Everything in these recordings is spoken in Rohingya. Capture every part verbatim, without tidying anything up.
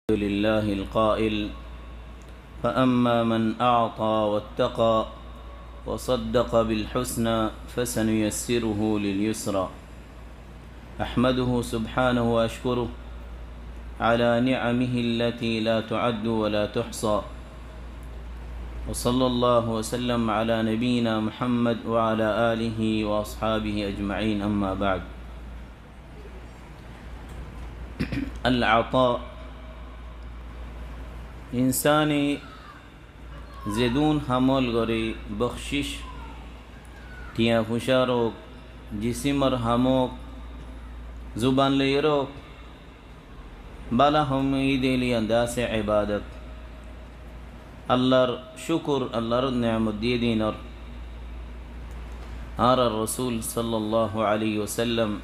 لله القائل: فأما من أعطى واتقى وصدق بالحسنى فسنيسره لليسرى. أحمده سبحانه وأشكره على نعمه التي لا تعد ولا تحصى. وصلى الله وسلم على نبينا محمد وعلى آله وأصحابه أجمعين، أما بعد. Al-ata. Insáne zedún hamól goré, bokcíc, tiañ fucár ók, jisimor ham ók, zuban loiyóre ók, bála ham íde loi yían de asé ebadot. Allar cúkur, Allar neemot diyé de inor. Añárar Rosúl sallallahu alaihi wasallam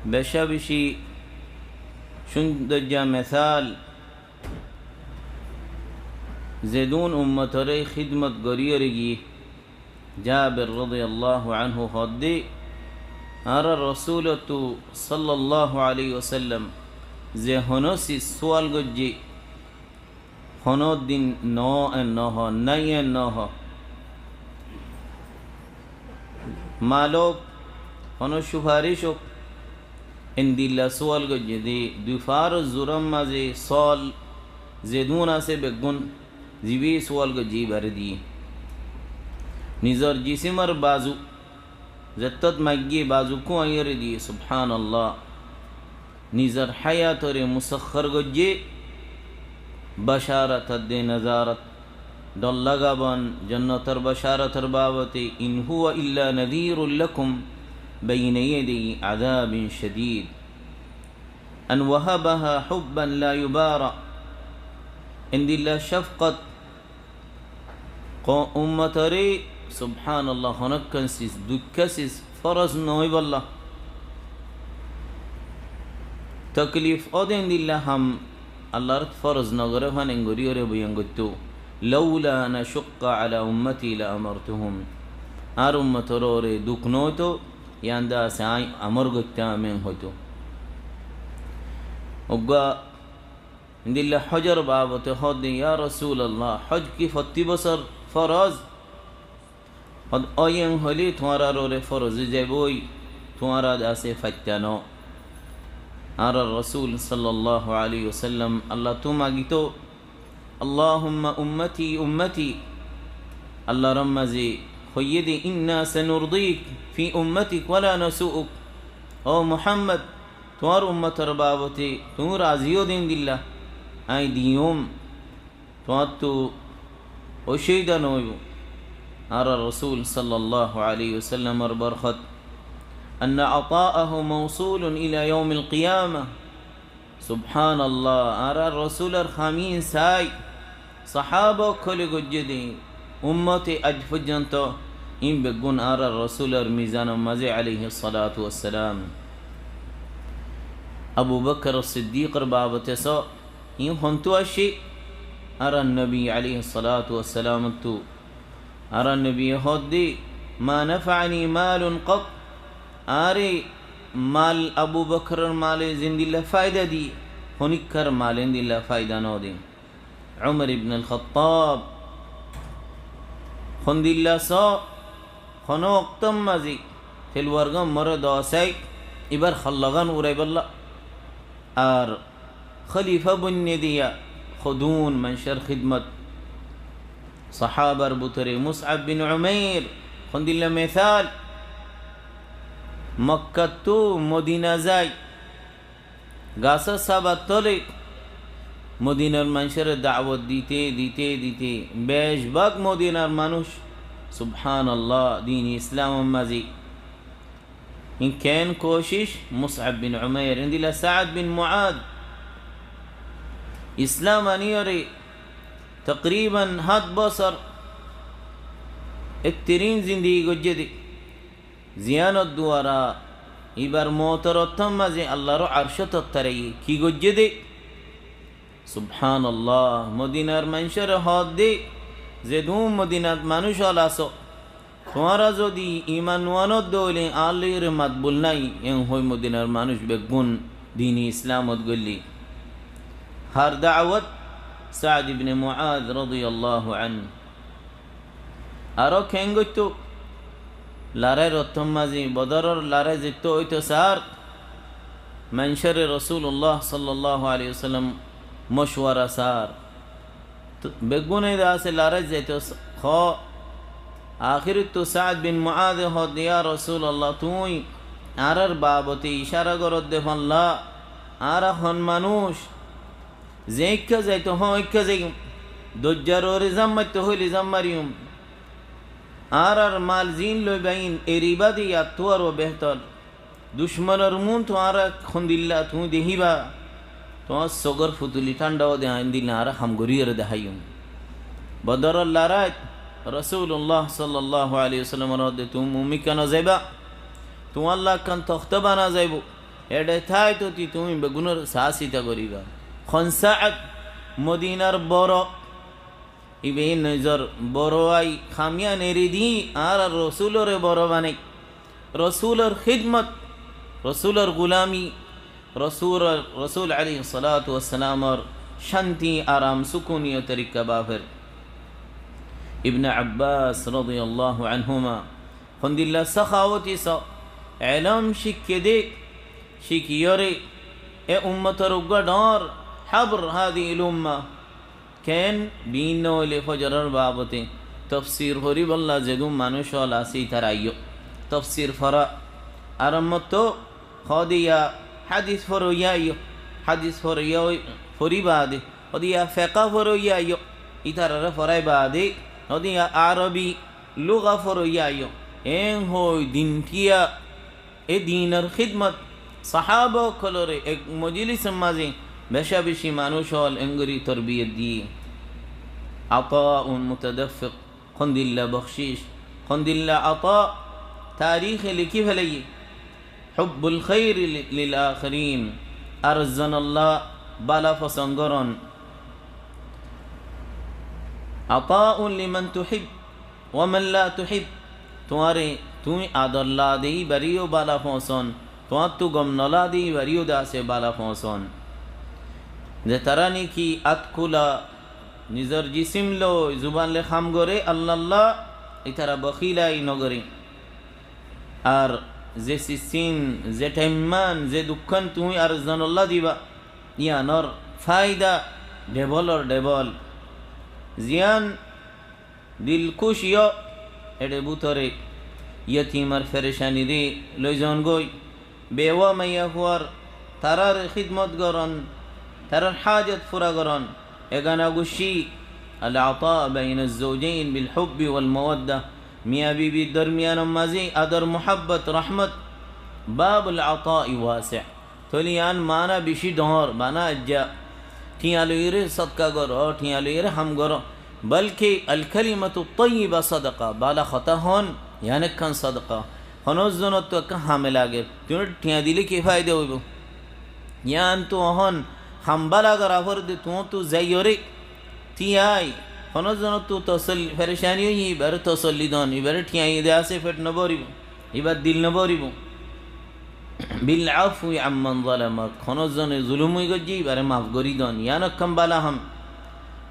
becá becí cúndor mesal, zedún ummotoré hídmot goríyoré giyé. Jabir rodiyallahu anhu hoódde, añárar Rosúlottú sallallahu alaihi wasallam ze honó sis súal goijjé, honó din noó en nohó, nái en nohó. Mal ók, honó cufaric ók, endilla súal goijjé de, dui faáror zurár mazé sóol zedún asé beggún, zibáye súal goijjé íbaré diyé. Nizor jisimor bazu, zettót maiggé bazukkún aiyóre diyé, subhánallah. Nizor háyatoré musakhar goijjé, bacárot adde nazarat, dhor lagabon, jonnotor bacarotor babote, إن هو إلا نذير لكم بين يدي عذاب شديد. أن وهبها حبا لا يبارى. Endilla cafkot, ko-, ummotoré, subhánallah, honókkan sis, duikká sis, foroz noóibolla. Toklif óde endilla ham Allar foroz nogoré fán en goríyoré boyan goittó. لولا أن أشق على أمتي لأمرتهم. Añár ummotor uore duk noóito, yían de asé aññí amor goittám en hoitó. Uggúa endilla hójor babote hoódde, ya Rosúlallah, hój ki fottí bosór foroz? Hoódde, óiyen hoilé tuáñrar uore foroz ói zaibói, tuáñra de asé faittá noó. Añárar Rosúl sallallahu alaihi wasallam Allattú magitó, اللهم أمتي أمتي. Allar mazé hoiyé de, إنا سنرضيك في أمتك ولا نسوءك. Ó Muhammad, tuáñr ummotor babote tuñí razi óde endilla, aññí diyum, tuáñttu ocúbida noóibo. Añárar Rosúl sallallahu alaihi wasallamor borkot, أن عطاءه موصول إلى يوم القيامة. Subhánallah, añárar Rosúlor ham iín sai, sahába ókkole goijjé de, ummote aij foijjonto, iín beggún añárar Rosúlor mizanor mazé, alaihi salatu wassalam. Abu Bokor Siddíkor babote só, iín hontú aiccé, añárar nobi, alaihi salatu wassalamottú. Añárar nobiye hoódde, ما نفعني مال قط. Añáre mal, Abu Bokoror male zendilla faida diyé, honíkkar male endilla faida node. Umar ibnul Khattab hondilla só, honó októr mazé teluwargán moré dosái, íbar hollagán uraibólla. Ar Kólifa boinné diya hodún maincór hídmot. Sahábar bútore Musab bin Umair hondilla mesal, Mokkattú Modina zai, gasór sábar tole Modinar maincóre dawot dite, dite, dite, becbák Modinar manúic, subhánallah, din Islamor mazé Iín keén kócic? Musab bin Umair, endilla Saad bin Muad. Islam aniyóre takriban hát bosór ekterín zindigi goijjé dé. Ziyánor duara íbar mootor ottór mazé Allar arcót ottaraiyé. Ki goijjé dé? Subhánallah, Modinar maincóre hoódde, zedún Modinat manúic ól asó, tuáñra zodi iman nuánodde óile añár lói makbul nái, en hoi Modinar manúic beggún dini Islamot goillé. Har dawot Saad ibne Muáz rodiyallahu anhu. Aró keén goittó? Laráir ottór mazé, Bodoror larái zettó óito saár, maincóre Rosulullah sallallahu alaihi wasallam mocuwara saár. Tó beggúne de asé laráit zaito s-, hoó. Ahérottú Saad bin Muáze hoó de, "Ya Rosulullah, tuñí añárár babote icára goródde fán lá, añára hon manúic, zeéñkka zaito hoó éñkka zaiyum, doijjar uore zam maitto hoilé zam mariyum. Añárár mal ziín loiba iín eribá de yattú aró behétor." Ducmonor muúntu añára hondilla tuñí dehíba, tuáñr sogór futuli thándha óde añára endilla añára ham goríyeré deháiyum. Bodoror laráit Rosulullah sallallahu alaihi wasallamor hoódde, "Tuñí mumikká nozaibá, tuáñlla ekkán toktá bana zaibou, eçe táito ti tuñí beggúnor saásita goríba." Hon Saad Modinar boro, ibá nizor boro ai ham yían eri di añára Rosulore boro banai. Rosulor hídmot, Rosulor gulami, Rosul, Rosul aláihis salátu wassalamor cánti, aram, sukuniyo torikka báfer. Ibne Abbas rodiyallahu anhuma hondilla sakáwoti só, elóm cíkke de, cíkiyóre e ummotor uggúa dhoóñr hábr hádihil umma. Keén? Biínna óile fozoror babote tofsir foríbolla zedún manúic ókkol asé ítara aiyó. Tofsir fora arammottú hoóde yá hádis foroiyá aiyó. Hádis foroiyá ói-, forí baade hoóde yá feká foroiyá aiyó. Ítararé forái baade hoóde yá arobi lúga foroiyá aiyó. Eén hoói din tíya e dinor hídmot sahába ókkolore ek mojilísor mazé becá-becí manúic ókkol engorí torbiyot diyé. Ataun mutadaffiq, hondilla bokcíc, hondilla ata, taríke lekí felaiyé. Hubbul khairi li-, lil akhirin, ar zonolla bála fosón gorón. Ataun liman tuhib, wa man la tuhib, tuáñre, tuñí ador lade íbareyó bála foóñson, tuáñttu gom nolade íbareyó de asé bála foóñson. Ze tará néki átkula nizor jisim loi, zuban loi ham goré Allalla, ítara bokílai nogoré. Ar ze sisin, ze thaimmán, ze dukkán tuñí ar zonolla diba, yíanor fáida dhebolor dhebol. Ziyán dilkuc yó, eçe bútore yetimor ferecaniré loizon goi, bewa maiyafuar, tarár hídmot gorón, tarár hájot fura gorón, egana guccí, al-ata baina az-zawjain bil hubbi wal mawadda, miya bibir dormiyanor mazé ador muhábbot rahmot, babul atai wasi. Tóile yián maána bicí dhoóñr, bana aijja. Thiañ loiyóre sodka goró, thiañ loiyóre ham goró. Balke al-kalimatu tayyiba sadaqa, bála hotá hoón, yián ekkán sodka. Honó zonottu ekkán hame lager, tuñí thiañ dilé ki fáida óibo? Yiántu ehón ham bála gorá foré de, tuñíttu zaiyóre thiañ, honó zonottu tosol-, ferecani óiye, ibáre tosolli don, ibáre thiañ de asé, fet nobóribo. Ibar dil nobóribo. Bil afwi amman zalamak, honó zone zulum goijjé, ibáre maf gorí don, yián ekkán bála ham.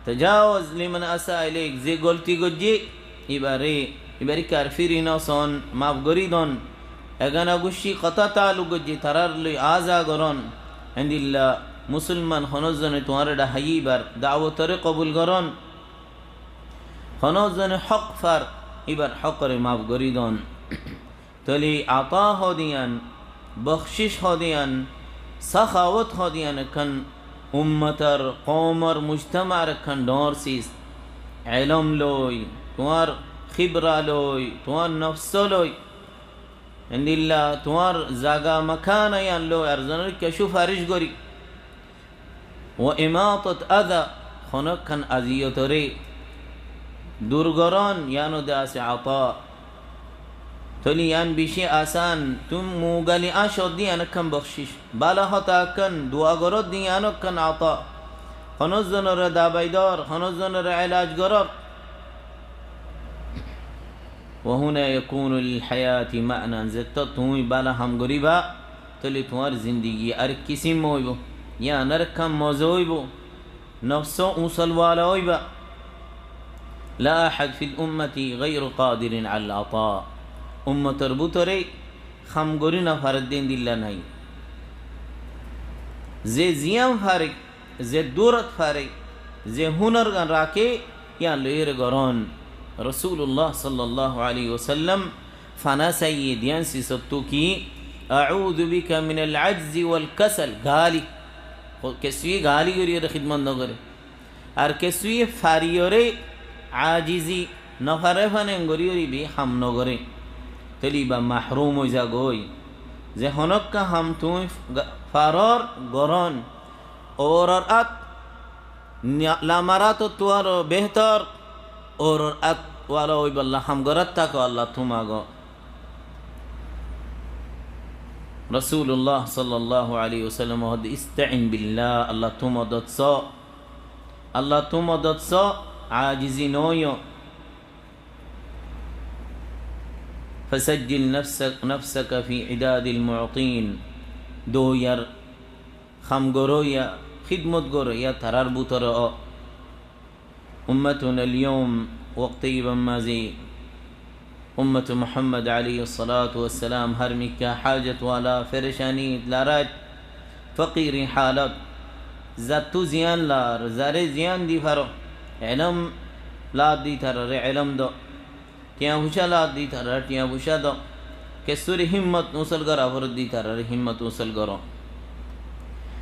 Tajawuz liman asa ilaik, ze golti goijjé, ibáre, ibáre kar firi noson, maf gorí don. Egana guccí hotá taaluk goijjé, tarár loi aza gorón. Endilla musolman honó zone tuáñre dhaháiye, ibar dawotoré kobul gorón. Honó zone hók far, ibar hókore maf gorí don. Tóile ata hoó de yián, bokcíc hoó de yián, sakáwot hoó de yián ekkán ummotor, koumor, mujtamaar ekkán dhoóñr sis. Elóm loi, tuáñr kíbra loi, tuáñr nofsó loi, endilla tuáñr zaga makána yián loi, ar zonoré kessú sufaric gorí. Wa imatat adha, honó ekkán aziyotoré dur gorón, yiáno de asé ata. Tóile yián bicí asán, tuñí muúgali añcót de yián ekkán bokcíc. Bála hotá ekkán, dua gorót de yián ekkán ata. Honó zonoré dabai dor, honó zonoré elaj gorór. Wa huna yakunu lil hayati ma'nan, zettót tuñí bála ham goríba, tóile tuáñr zindigi arek kisím óibo, yián arek kam moza óibo. Nofsó uñsol wala óiba. لا أحد في أمتي غير قادر على العطاء. Ummotor bútore ham gorí no fare de endilla nái. Ze ziyán fare, ze durot fare, ze hunor gan raké, yían loiyóre goron. Rosulullah sallallahu alaihi wasallam fana saiyé diyán sisottu ki, أعوذ بك من العجز والكسل, gaáli. Kessúye gaáli goríyore hídmot nogoré. Ar kessúye fariyore ajizi, nofare fane goríyore ibá ham nogoré. Tóile ibá mahrum ói zagói. Ze honókka ham tuñí ga-, faror goron. Óurar át, nia-, lamar átottú aró behtor, óurar át wala óibolla ham gorát táko, Allattú mago. Rosulullah sallallahu alaihi wasallam hoódde, استعن بالله, Allattú modot só. Allattú modot só, ajizi noóiyo. فسجل نفسك، نفسك في عداد المعطين. Dóiyar, ham goróiya, hídmot goróiya, tarár bútore ó. أمتنا اليوم, wokte ibár mazé, ummot Muhammad aláihis salatu wassalam, hár mikká hájot wala, ferecani, larait, fakiri halot, zattú ziyán lar, zaré ziyán di faro, elóm lar de ítararé elóm do, tiañ fucá lar de ítararé tiañ fucá do, kessúre hímmot uñsol gora foredde ítararé hímmot uñsol goro.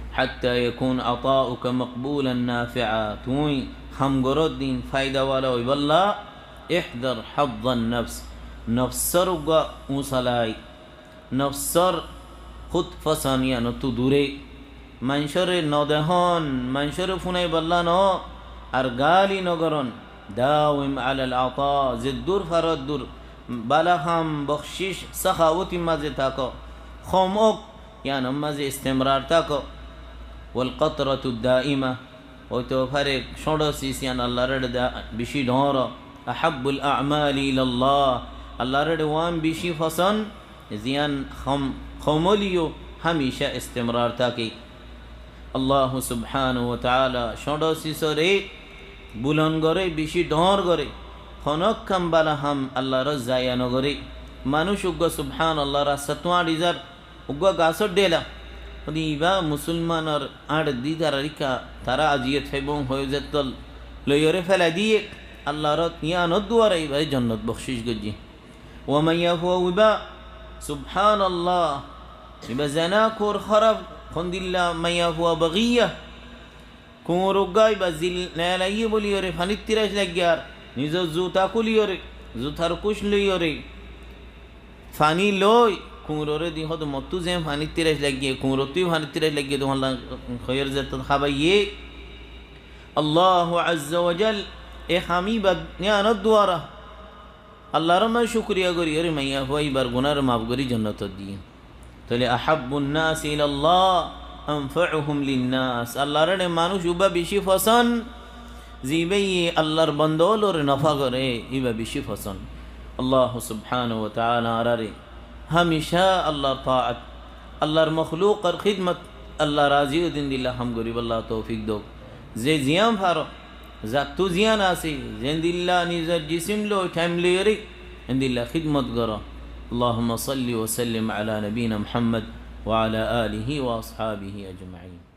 حتى يكون عطاؤك مقبولا نافعا. Tuñí ham goróddin faida wala óibolla, احذر حظ النفس. Nofsór uggúa uñsolai. Nofsór hút fosón yíanottú dure. Maincóre nodehón, maincóre fúnaibolla noó, ar gaáli nogoron. داوم على العطاء, zeddúr faro eddúr bála ham, bokcíc, sáhawotir mazé táko. Hom ók, yíanor mazé istimrar táko. والقطرة الدائمة, óito fare cóñço sis yían Allar áçe da-, bicí dhoóñr. أحب الأعمال إلى الله, Allar áçe uán bicí fosón, ziyán hom-, homoliyó hámicá istimrar táke. Allahu subhanahu wa ta'ala cóñço sisoré bulon goré, bicí dhoóñr goré, honókkán bála ham Allaró zaya nogoré. Manúic uggúa subhanallah rastattú áñçi zar, uggúa gasór dhéla, hoóde ibá musolmanor áñçedde ítarar ikká tará aziyot faibóu hoiyé zettól loiyoré félai diyé, Allaró yíanor duara ibáre jonnot bokcíc goijjé. Uwá maiyafua uibá, subhanallah, ibá zenakor, hóraf, hondilla maiyafua bagiya. Kuñur uggúa ibá zil neelaiyé bóliyoré fanít tiraic laiggé ar nizor zuta kúliyoré, zutar kúc loiyoré, faní loi, kuñuroré di hoóde mottú zeén fanít tiraic laiggé, kuñurottú yó fanít tiraic laiggé de hoólla hoiyóre zettót hábaiyé. Allahu azza wa jal e ham ibá yíanor duara Allar mazé cúkuriya goríyoré maiyafua ibár gunáre maf gorí jonnotot diyé. Tóile أحب الناس إلى الله أنفعهم للناس. Allar áçe manúic uibá bicí fosón, zibáye Allar banda ólore nofa goré, ibá bicí fosón. Allahu subhanahu wa ta'ala añáráre hámicá Allar taat, Allar mokhlukor hídmot, Allar razi ói endilla ham goríbolla toufik douk. Ze ziyán faro, zattú ziyán asé, zendilla nizor jisim loi, thaim loiyoré, endilla hídmot goró. اللهم صل وسلم على نبينا محمد وعلى آله وأصحابه أجمعين.